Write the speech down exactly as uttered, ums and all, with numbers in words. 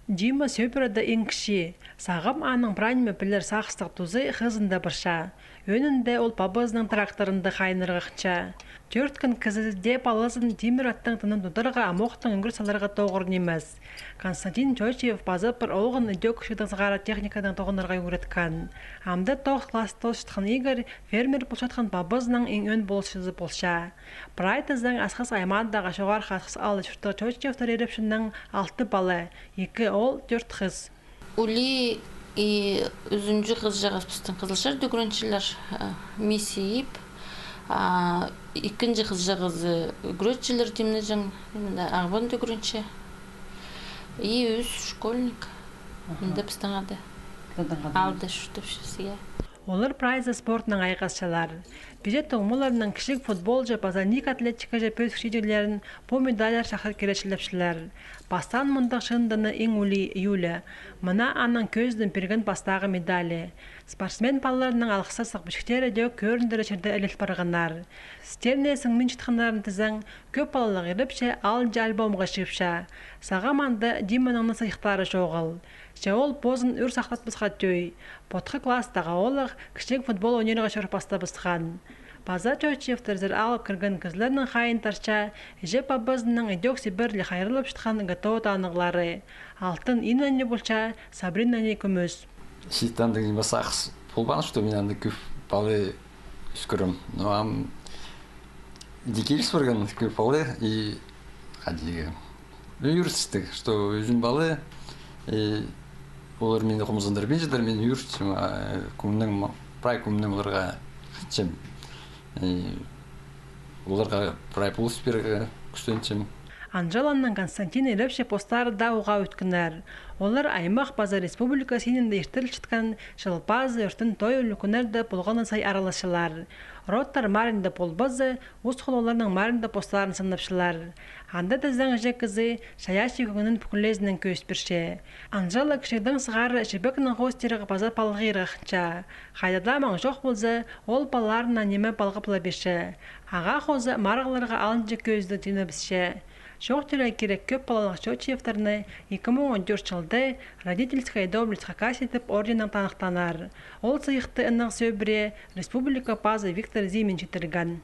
Дима сӧбіреде иң кічіг. Сағам аның прай ниме пілер сағыстығ тузы хызында парча. Ӧӧнінде ол пабазының тракторында хайнырғахча. Тӧрткен кізі дее палазын тимір аттаң тынын тударға, ам охтаң ӱгрет саларға тоғыр нимес. Константин Чочиев паза пір оолғын ідӧк кічігдең сығара техникадаң тоғынарға ӱгреткен. Амды тоғыс класс тоосчатхан Игорь фермер полчатхан пабазының иң ӧӧн полысчызы полча. Прай тізең Асхыс аймағындағы Чоғархы Асхыс аалда чуртағ Чочиевтер ирепчінің алты пала, ікі оол, тӧрт хыс. Улии и ӱзінҷі хызыҷағас пістің Хызылчарда ӱгренчелер, э, Мисип, а ікінҷі хызыҷағазы ӱгретчелер Тимнеҷең, мында Ағбанда ӱгренче. И ӱс школьник. Аха. Мында пістің ада. Пістің ада. Аалда чуртапчабыс, я. Олар прайзы спортнаң айғасчалар. Пиҷе туңмаларның кічіг футболҷа паза ниик атлетикаҷа пӧзік чииҷелерін пу медальлар чахсы киречілепчелер. Пастаан мындағ чыындыны иң улии Юля. Мына аның кӧзідім пирген пастағы медалі. Спортсмен палаларның алғыстасчатхан пічіктері дее кӧріндірер чирде іліл парғаннар. Істеріне сіңмин чатханнарын тізең, кӧп палалығ ирепчі алынҷа альбомға чыыпча. Сағам анда Диманың на сыйыхтары чоғыл. Че ол позын ӱр сахтатпасха тӧӧй. Потхы класстағы оолах кічіг футбол ойнирға чӧр пастабысхан. Паза Чочиевтерзер алып кірген кізілернің хайиин тарча іҷе-пабазының ідӧк сиберліг хайраллапчатхан ГТО танығлары. Алтын Инна ниме полча, Сабрина ниме кӱмӱс. Сиит андағ ниме сағыс полбаан, что мин андағ кӧп пала ӧскірем. Но ам иди киліс парған кӧп пала и хайди тирге. Ну, ӱгретчеткен, что ӱзім пала, и олар мині хомзындырбинчалар, мин ӱгретчем, а, кӧңнім, прай кӧңнім оларға хынчам. И оларға прай полыс пирерге кӱстенчем. Анжеланың Константин ирепчі постары даа уғаа ӧткеннер. Олар аймах паза республика синінде иртірілчеткен Чыл пазы, Ӧртін той ӱлӱкӱннерде полған на сай араласчалар. Родтар марығында полбаза, ус хол оларның марығында постарын сынапчалар. Анда тізең іҷе кізі чайаачы кӧңнін пӱкӱлезінең кӧзіт пирче. Анжела кічігдең сығара чібекнең хоостирға паза палғирға хынча. Хайдағ даа маң чох полза, ол палаларына ниме палғап ла пирче. Ағаа хоза марығларға алынҷа кӧзідіг тимнебісче. Чоохтирға кирек, кӧп палалығ Чочиевтерні ікі муң он тӧрт чылда «Родительская доблесть Хакасии» тіп орденнең таныхтааннар. Ол сыйыхты ынағ сӧбіре республика пазы Виктор Зимин читірген.